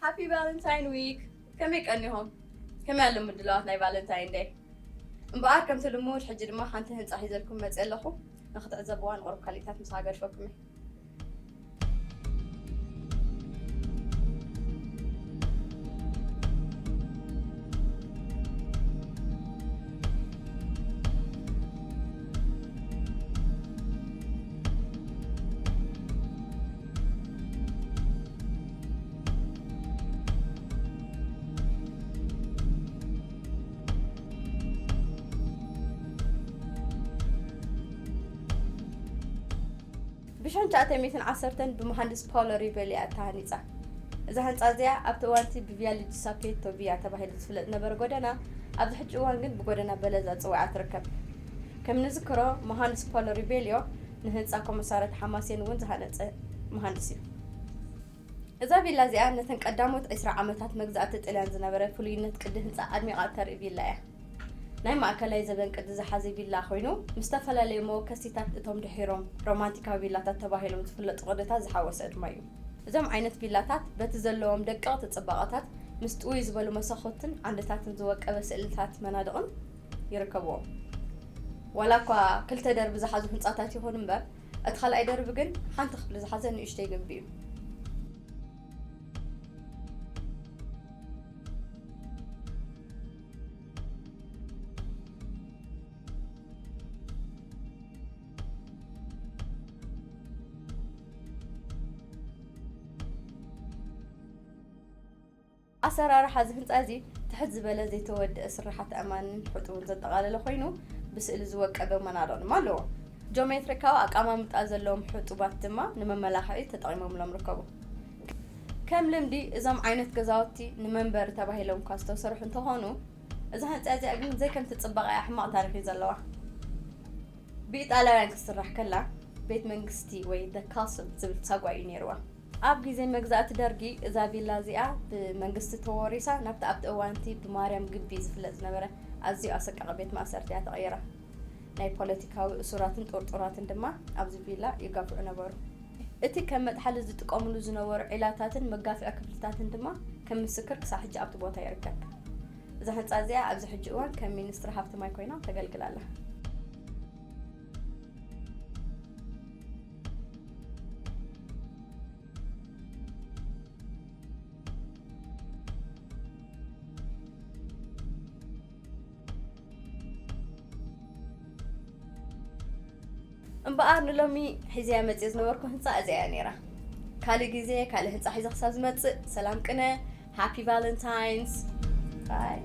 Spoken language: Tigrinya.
Happy Valentine Week! ከመይ ቀኒኹም? ከመይ ኣሎ ምድላዋት ናይ ቫለንታይን ደይ? እምበኣር ከምቲ ልሙድ ሕጂ ድማ ሓንቲ ህንፃ ሒዘልኩም መፅእ ኣለኹ። ንክትዕዘብዋ ንቕሩብ ካሊእታት ምስ ሃገድፈኩም እየ። ብሽሕን ትሽዓተ ሚእትን ዓሰርተን ብመሃንድስ ፓውሎ ሪቤሊ እያ ተሃኒጻ። እዛ ህንጻ እዚኣ ኣብቲ እዋንቲ ብቪያ ሉጂ ሳፔቶ ቪያ ተባሂሉ ዝፍለጥ ዝነበረ ጎደና፣ ኣብዚ ሕጂ እዋን ግን ብጎደና በለዛ ጽውዓ ትርከብ። ከም ንዝክሮ፣ መሃንድስ ፓውሎ ሪቤሊዮ ንህንጻ ኮመሳርያት ሓማሴን እውን ዝሃነጸ መሃንድስ እዩ። እዛ ቪላ እዚኣ ነተን ቀዳሞት ዕስራ ዓመታት መግዛእቲ ጥልያን ዝነበረ ፍሉይነት ቅዲ ህንጻ ኣድሚቓ እተርኢ ቪላ እያ። ናይ ማእከላይ ዘበን ቅዲ ዝሓዘ ቪላ ኮይኑ፣ ምስ ዝተፈላለዩ መወከሲታት እቶም ድሒሮም ሮማንቲካዊ ቪላታት ተባሂሎም ዝፍለጡ ቅድታት ዝሓወሰ ድማ እዩ። እዞም ዓይነት ቪላታት በቲ ዘለዎም ደቀቕቲ ጽባቐታት ምስ ጥውይ ዝበሉ መሳኹትን ዓንድታትን ዝወቀበ ስእልታት መናድቕን ይርከብዎም። ዋላ እኳ ክልተ ደርቢ ዝሓዙ ህንጻታት ይኹን እምበር፣ እቲ ካልኣይ ደርቢ ግን ሓንቲ ክፍሊ ዝሓዘ ንእሽተይ ግንቢ እዩ። ኣሰራርሓ እዚ ህንጻ እዚ ትሕት ዝበለ ዘይተወድአ ስርሓት ኣእማንን ሕጡብን ዘጠቓለለ ኮይኑ፣ ብስእሊ ዝወቀበ መናድቕ ድማ ኣለዎ። ጂኦሜትሪካዊ ኣቀማምጣ ዘለዎም ሕጡባት ድማ ንመመላኽዒ ተጠቒሞምሎም ርከቡ። ከም ልምዲ፣ እዞም ዓይነት ገዛውቲ ንመንበሪ ተባሂሎም እኳ ዝተሰርሑ እንተኾኑ፣ እዛ ህንጻ እዚኣ ግን ዘይከምቲ ጽባቐኣ ሕማቕ ታሪኽ እዩ ዘለዋ። ብኢጣልያውያን ክትስራሕ ከላ፣ ቤት መንግስቲ ወይ The Castle ዝብል ሳጓ እዩ ነይርዋ። ኣብ ግዜ መግዛእቲ ደርጊ፣ እዛ ቪላ እዚኣ ብመንግስቲ ተወሪሳ፣ ናብቲ ኣብቲ እዋንቲ ብማርያም ግቢ ዝፍለጥ ዝነበረ ኣዝዩ ኣሰቃቒ ቤት ማእሰርቲ እያ ተቐይራ። ናይ ፖለቲካዊ እሱራትን ጥርጡራትን ድማ ኣብዚ ቪላ ይጋፍዑ ነበሩ። እቲ ከም መጥሓሊ ዝጥቀምሉ ዝነበሩ ዒላታትን መጋፍዒ ክፍልታትን ድማ ከም ምስክር ክሳብ ሕጂ ኣብቲ ቦታ ይርከብ። እዛ ህንጻ እዚኣ ኣብዚ ሕጂ እዋን ከም ሚኒስትሪ ሃብቲ ማይ ኮይና ተገልግል ኣላ። እምበኣር ንሎሚ ሒዘያ መጽየ ዝነበርኩ ህንጻ እዚኣ እያ ነይራ። ካልእ ግዜ ካልእ ህንጻ ሒዘ ክሳብ ዝመጽእ፣ ሰላም ቅነ፣ ሃፒ ቫለንታይንስ። ባይ።